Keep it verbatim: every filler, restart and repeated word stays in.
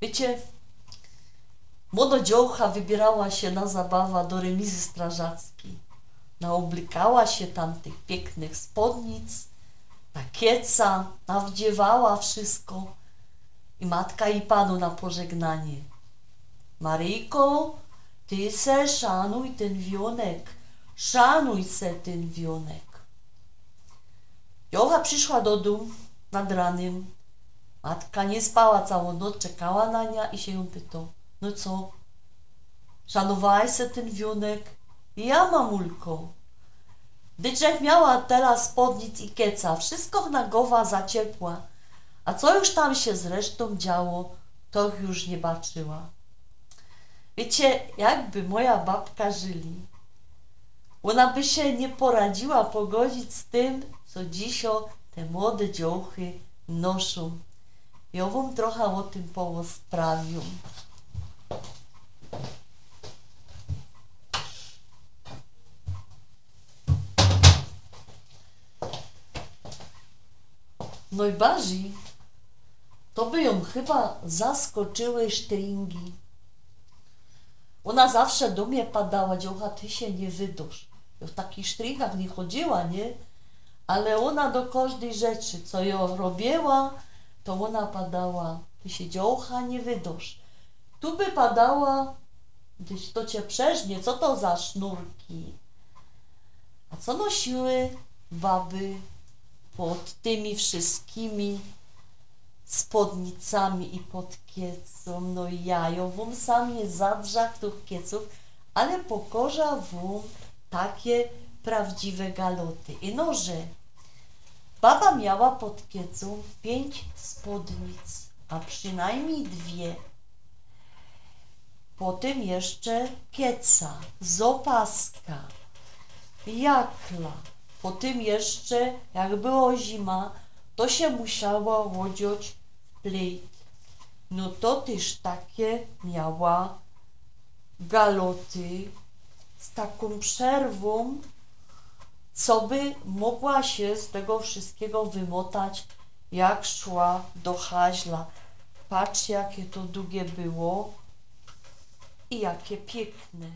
Wiycie, młodo dziołcha wybiyrała sie na zabawa do remizy strażackiej. Naôblykała sie tam tych piyknych spōdnic, na kieca, nawdziywała wszysko. I matka i padŏ na pożegnanie: „Maryjko, ty se szanuj tyn wiōnek, szanuj se tyn wiōnek”. Dziołcha prziszła do dōm nad ranym. Matka niy spała całōn noc, czekała na niã i sie jōm pytŏ: „No co, szanowałaś se tyn wiōnek?” „Ja, mamulko. Dyć żech miała tela spōdnic i kieca, wszysko na gowa zaciepła. A co już tam sie zresztōm działo, to już niy baczyła”. Wiycie, jakby moja babka żyli, ôna by sie niy poradziyła pogodzić z tym, co dzisiŏ te młode dziołchy noszōm. Jŏ wōm trocha ô tym porozprawiōm. Nojbardzij to by jōm chyba zaskoczyły sztringi. Ôna zawsze do mie padała: „Dziołcha, ty sie niy wydŏsz”. Jŏ w takich sztringach niy chodziyła, niy? Ale ôna do kożdyj rzeczy, co jŏ robiyła, to ôna padała: „Ty sie, dziołcha, niy wydŏsz”. Tu by padała: „Dyć to cie przerznie, co to za sznurki?” A co nosiły baby pod tymi wszyskimi spōdnicami i pod kiecōm? No jŏ, jŏ wōm sam niy zadrzach tych kiecōw, ale pokożã wōm take prawdziwe galoty. Ino że baba miała pod kiecōm piyńć spōdnic, a przinajmnij dwie. Potym jeszcze kieca z ôpaska, jakla. Potym jeszcze, jak było zima, to sie musiała ôdzioć w plejt. No to tyż take miała galoty z takōm przerwōm, co by mogła sie z tego wszyskigo wymotać, jak szła do haźla. Patrzcie, jake to dugie było i jake piykne.